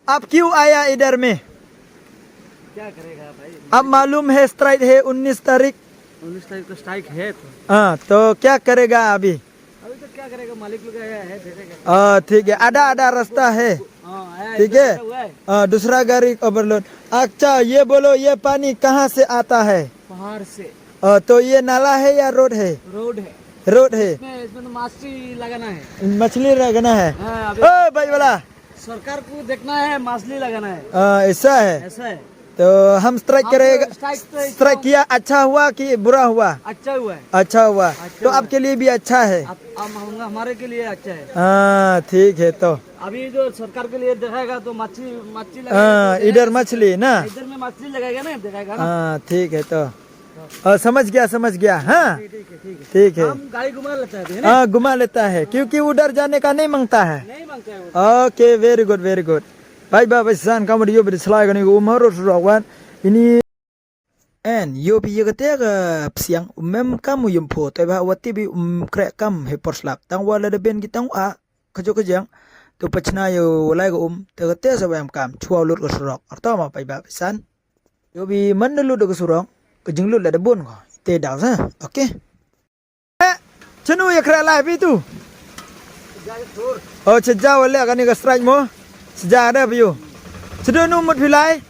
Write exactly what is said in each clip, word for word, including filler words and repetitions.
आप क्यों आया इधर में? क्या करेगा भाई? आप मालूम है स्ट्राइक है उन्नीस तारीख? उन्नीस तारीख को स्ट्राइक है तो। हाँ, तो क्या करेगा अभी? अभी तो क्या करेगा, मालिक लोग आया है, देखेगा। हाँ, ठीक है, आधा आधा रास्ता है। हाँ, आया है, ठीक है। इधर हुआ है। हाँ, दूसरा गाड़ी ओवरलोड। अच्छा, ये बोलो, ये पानी कहाँ से आता है? पहाड़ से। हाँ, तो ये नाला है या रोड है? रोड है। रोड है। इसमें, इसमें तो मछली लगाना है। मछली लगाना है। हाँ, अभी ओ भाई वाला। सरकार को देखना है, मछली लगाना है। हाँ, ऐसा है। ऐसा है। तो हम स्ट्राइक हम करेगा। स्ट्राइक तो स्ट्राइक किया, अच्छा हुआ कि बुरा हुआ? अच्छा हुआ है। अच्छा हुआ। अच्छा तो हुआ। आपके लिए भी अच्छा है। आप, हम, हम, हमारे के लिए अच्छा है। हाँ, ठीक है। तो अभी जो सरकार के लिए देखाएगा तो मछली, मछली लगाएगा हाँ, तो इधर देखाएगा। मछली ना। इधर में मछली लगाएगा ना, देखाएगा ना। हाँ, ठीक है। तो हाँ, समझ गया, समझ गया। हाँ, ठीक है, ठीक है, ठीक है। ठीक है। हम गाड़ी घुमा लेता है अभी, है ना? हाँ, घुमा लेता है, क्योंकि उधर जाने का नहीं मांगता है। नहीं मांगता है वो। ओके, वेरी गुड, वेरी गुड। Paidbah, paidbah san, kam dei ïoh bad slai kane ka um ha rud surok wan. Ini en ïoh bi ïa kata ka psiang um mem kam u ïoh pho, te ba wat ti bi um kreh kam he por slap. Tang wa la da ben ki tang a ka jok ka jeng. Tu pachna ïoh lai ka um, te kata sa wa em kam chwa lut ka surok. Arta ma paidbah san. Ïoh bi man da lut da ka surok, ka jinglut la da bun ko. Te da sa. Oke. Eh, chanu ïa kra lai pi tu. Oh, chaja wale kane ka strike mo. Chaja da pi yu. Chadu nu mut pi lai.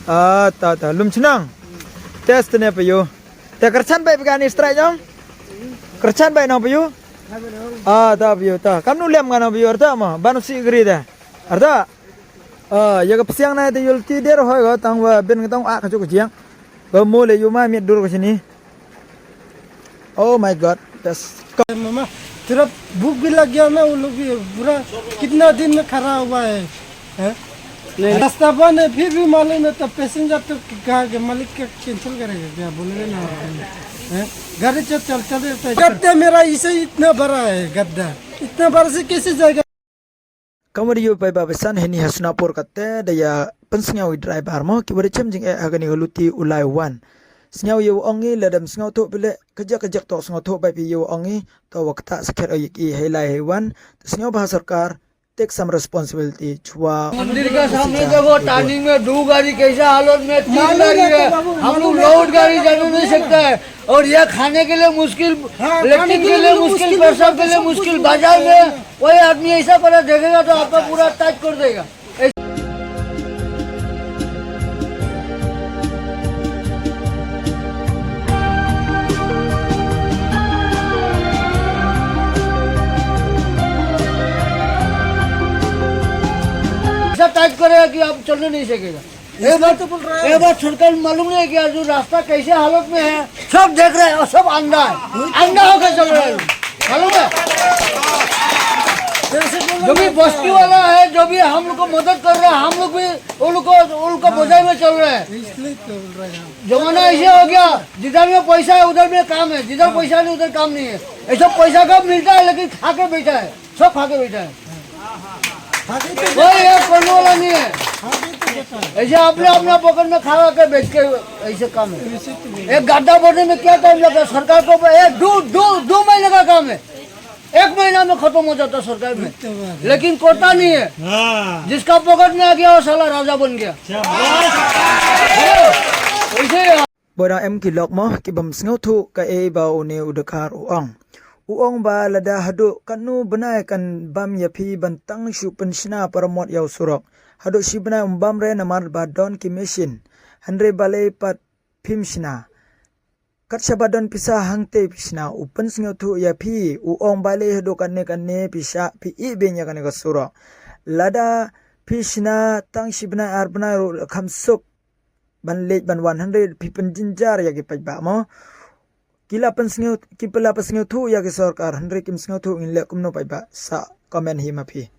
Ah, ta ta lum chnang. Test ne pi yu. Te kyrchan bai pi kane strike ong. Kyrchan bai nong pi yu. Ah, ta pi yu ta. Kam nu lem kane pi yu arta mo. Ban si gri da. Arta. Ah, ïa ka psiang na te yul ti der hoi ko tang wa ben ka tang a ka juk jiang. Ba mo le yu ma miet dur ko sini. Oh my God, that's मामा, तेरा भूख भी लग गया ना, वो लोग भी पूरा कितना दिन में खड़ा हुआ है, हैं? नहीं। रास्ता बंद है, फिर भी मालूम है, तो पैसेंजर तो कहा के मालिक का कैंसिल करेगा क्या, बोलेगा ना, हैं? गाड़ी चल, चल, चल रहता है। गद्दा मेरा इसे इतना बड़ा है, गद्दा इतना बड़ा से कैसे जाएगा? Kamar yu pai ba besan hini ha Sonapur kate da ïa pynsngew i driver mo ki ba da chem jing eh ha kani ka luti u lai wan. Sngew yu ong i la dam sngew thuh bile ka jak ka jak tok sngew thuh bai pi yu ong i to wa kata sakher oi ki hei lai hei wan. Sngew ba ha sorkar take some responsibility chwa. मंदिर का सामने देखो, टर्निंग में दो गाड़ी कैसा हालत में, तीन गाड़ी है। हम लोग लोड गाड़ी जाने नहीं सकता है। और ये खाने के लिए मुश्किल, लेटरिन के लिए मुश्किल, पेशाब के लिए मुश्किल, बाजार में कोई आदमी ऐसा पड़ा देखेगा तो आपका पूरा टाइट कर देगा। ऐसा टाइट करेगा कि आप चलने नहीं सकेगा। ये बात तो बोल रहा है। ये बात सरकार मालूम नहीं है कि आज जो रास्ता कैसे हालत में है, सब देख रहे हैं और सब अंधा है, अंधा होकर चल रहे हैं, मालूम है? जो भी बस्ती वाला है, जो भी हम लोग को मदद कर रहा है, हम लोग भी उन लोग को, उन लोग को बोझाई में चल रहे हैं। इसलिए तो बोल रहे हैं। जमाना ऐसे हो गया, जिधर में पैसा है उधर में काम है, जिधर पैसा नहीं उधर काम नहीं है। ऐसा पैसा कब मिलता है लेकिन खा के बैठा है, सब खा के बैठा है। कोई एक करने वाला नहीं है। ऐसे अपने अपना पॉकेट में खा के बेच के ऐसे काम है। एक गड्ढा भरने में क्या टाइम लगता है? सरकार को एक दो दो दो महीने का काम है, एक महीना में खत्म हो जाता है सरकार में, लेकिन कोता नहीं है। जिसका पॉकेट में आ गया वो साला राजा बन गया। वैसे ही Ba dang em ki lok mo ki bym sngewthuh kaei ba une u Dkhar u ong. U ong ba lada haduh katno bnai kan bam ïa phi ban tang shu pynshna paramot ïa u surok. Haduh shi bnai um bam re namar ba don ki machine. Hynrei balei pat phim shna. Kat shaba don pisa hangtei phi shna u pynsngewthuh ïa phi u ong balei haduh katne katne phi shah phi ïeh beiñ ïa kane ka surok. Lada phi shna tang shi bnai ar bnai ruh kham suk ban leit ban wan hynrei phi pynjynjar ïa ki paidbah mo. Ki la pynsngew ki la pynsngewthuh ïa ki sorkar hynrei kim sngewthuh ngin leh kumno paidbah sa comment hi ma phi.